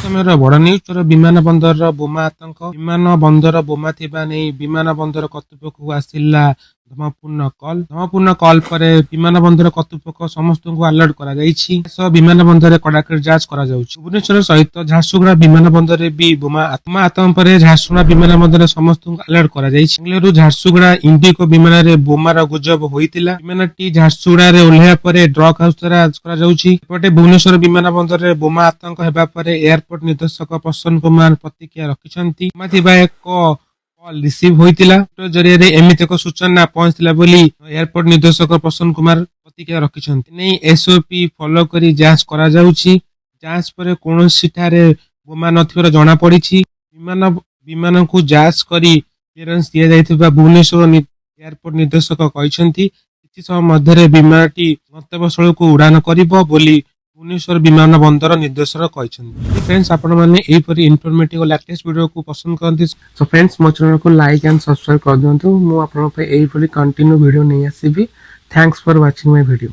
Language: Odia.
ସମୟର ବଡ଼ ନ୍ୟୁଜ୍, ବିମାନ ବନ୍ଦରର ବୋମା ଆତଙ୍କ। ବିମାନ ବନ୍ଦର ବୋମା ଥିବା ନେଇ ବିମାନ ବନ୍ଦର କର୍ତ୍ତୃପକ୍ଷକୁ ଆସିଲା ଧମକପୂର୍ଣ୍ଣ କଲ୍। ଧମକପୂର୍ଣ୍ଣ କଲ୍ ପରେ ବିମାନ ବନ୍ଦର କର୍ତ୍ତୃପକ୍ଷ ସମସ୍ତଙ୍କୁ ଆଲର୍ଟ କରାଯାଇଛି ସହ ବିମାନ ବନ୍ଦରରେ କଡ଼ାକଡ଼ି ଯାଞ୍ଚ କରାଯାଉଛି। ଭୁବନେଶ୍ୱର ସହିତ ଝାରସୁଗୁଡ଼ା ବିମାନ ବନ୍ଦରରେ ବି ବୋମା ଆତ୍ମା ଆତଙ୍କ ପରେ ଝାରସୁଗୁଡ଼ା ବିମାନ ବନ୍ଦରରେ ସମସ୍ତଙ୍କୁ ଆଲର୍ଟ କରାଯାଇଛି। ବେଙ୍ଗାଲୁରୁ ଝାରସୁଗୁଡ଼ା ଇଣ୍ଡିଗୋ ବିମାନରେ ବୋମାର ଗୁଜବ ହୋଇଥିଲା। ବିମାନଟି ଝାରସୁଗୁଡ଼ାରେ ଓହ୍ଲାଇବା ପରେ ଡଗ୍ ହାଉସ ଦ୍ୱାରା କରାଯାଉଛି। ଏପଟେ ଭୁବନେଶ୍ୱର ବିମାନ ବନ୍ଦରରେ ବୋମା ଆତଙ୍କ ହେବା ପରେ ଏୟାରପୋର୍ଟ ନିର୍ଦ୍ଦେଶକ ପ୍ରସନ୍ନ କୁମାର ପ୍ରତିକ୍ରିୟା ରଖିଛନ୍ତି। ବୋମା ଥିବା ଏକ କଲ୍ ରିସିଭ୍ ହୋଇଥିଲା ଜରିଆରେ ଏମିତି ଏକ ସୂଚନା ପହଞ୍ଚିଥିଲା ବୋଲି ଏୟାରପୋର୍ଟ ନିର୍ଦ୍ଦେଶକ ପ୍ରସନ୍ନ କୁମାର ପ୍ରତିକ୍ରିୟା ରଖିଛନ୍ତି। ନେଇ ଏସଓପି ଫଲୋ କରି ଯାଞ୍ଚ କରାଯାଉଛି। ଯାଞ୍ଚ ପରେ କୌଣସିଠାରେ ବୋମା ନଥିବାର ଜଣାପଡ଼ିଛି। ବିମାନକୁ ଯାଞ୍ଚ କରି କ୍ଲିୟରାନ୍ସ ଦିଆଯାଇଥିବା ଭୁବନେଶ୍ୱର ଏୟାରପୋର୍ଟ ନିର୍ଦ୍ଦେଶକ କହିଛନ୍ତି। କିଛି ସମୟ ମଧ୍ୟରେ ବିମାନଟି ଗନ୍ତବ୍ୟସ୍ଥଳକୁ ଉଡ଼ାଣ କରିବ ବୋଲି ଭୁବନେଶ୍ୱର ବିମାନ ବନ୍ଦର ନିର୍ଦ୍ଦେଶକ କହିଛନ୍ତି। ଫ୍ରେଣ୍ଡସ୍, ଆପଣମାନେ ଏହିପରି ଇନଫର୍ମେଟିଭ ଓ ଲାଟେଷ୍ଟ ଭିଡ଼ିଓକୁ ପସନ୍ଦ କରନ୍ତି, ସୋ ଫ୍ରେଣ୍ଡସ୍, ମୋ ଚ୍ୟାନେଲକୁ ଲାଇକ୍ ଆଣ୍ଡ ସବସ୍କ୍ରାଇବ୍ କରିଦିଅନ୍ତୁ। ମୁଁ ଆପଣଙ୍କ ପାଇଁ ଏଇଭଳି କଣ୍ଟିନ୍ୟୁ ଭିଡ଼ିଓ ନେଇ ଆସିବି। Thanks for watching my video.